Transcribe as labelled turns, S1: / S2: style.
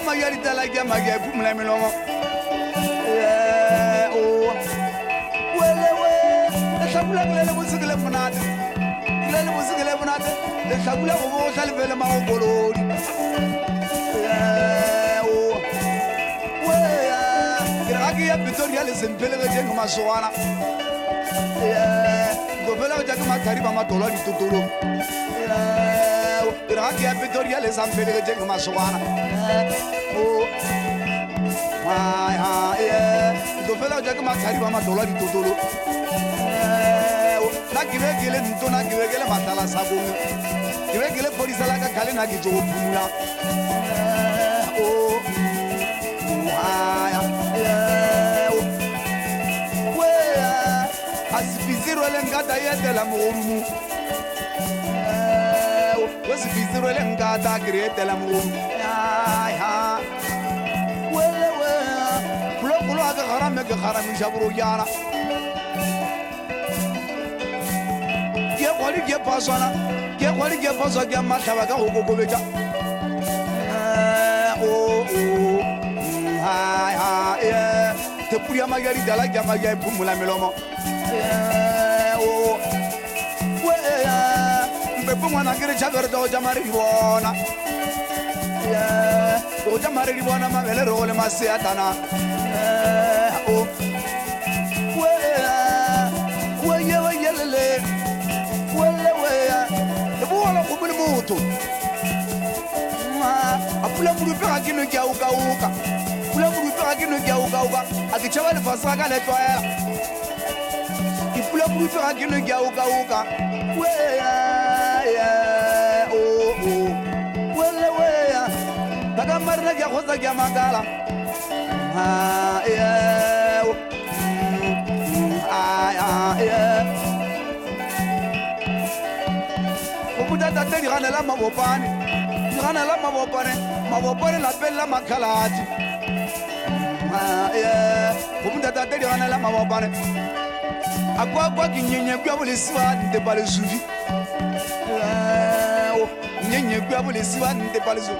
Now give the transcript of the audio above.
S1: madi a ditala ke a madi a iphumola melomo. Yeah, oh. Welewe, lehlabula ke le le bose ke le monate. Ke le le bose ke le monate. Lehlabula go bohla le fele magokolodi. Yeah, oh. Wea, ke re ga ke ya Pretoria le semphelegetseng ke masogana. Yeah, ke tlo felegetša ke mathari ba matolo a ditotolong. Yeah, ke re ga ke ya Pretoria le samphelegetseng ke masogana. Yeah, oh. Hai, hai, yeah. Ke tlo felegetša ke mathari ba matolo a ditotolong. Yeah, oh. Nna ke be ke le ntona, ke be ke le matlala sakong. Ke be ke le phodisa la ka khale nna ke tšo go phumula. Yeah, oh. A sepitsi rwele nkata e etela mogodumo we sepitsi rwele nkata ke re etela mogodumo Polokolo a ke garame ke garamiša borojana ke kgwadi ke phaswana ke kgwadi ke phaswa ke mahlaba ka go kokobetša Thepudi ya madi a ditala ke ya madi a e phumula melomo. Mpepo ngwana ke re tšhabe re tlo go tšama re di bona. Go tšama re di bona mabele re go le maseatana. Le motho. A pula modupe ga ke nwe ke a okaoka. Pula modupe ga ke nwe ke a okaoka. A ke tšhaba lefase ga ka le tlwaela. Ke pula modupe ga ke nwe ke a okaoka. Wea, yeah, oh, oh. Wele, wea. Thaka marina ke a kgotsa ke a makala. Ah, yeah, oh. Mm, ah, ah, yeah. Gopola tate di ganela mabopane, di ganela mabopane, mabopane lapeng la makhalati. Gopola tate di ganela mabopane. A kwa kwa ke nyenye kua bolesiwa ntepa lesufi. Nyenye kua bolesiwa ntepa lesufi.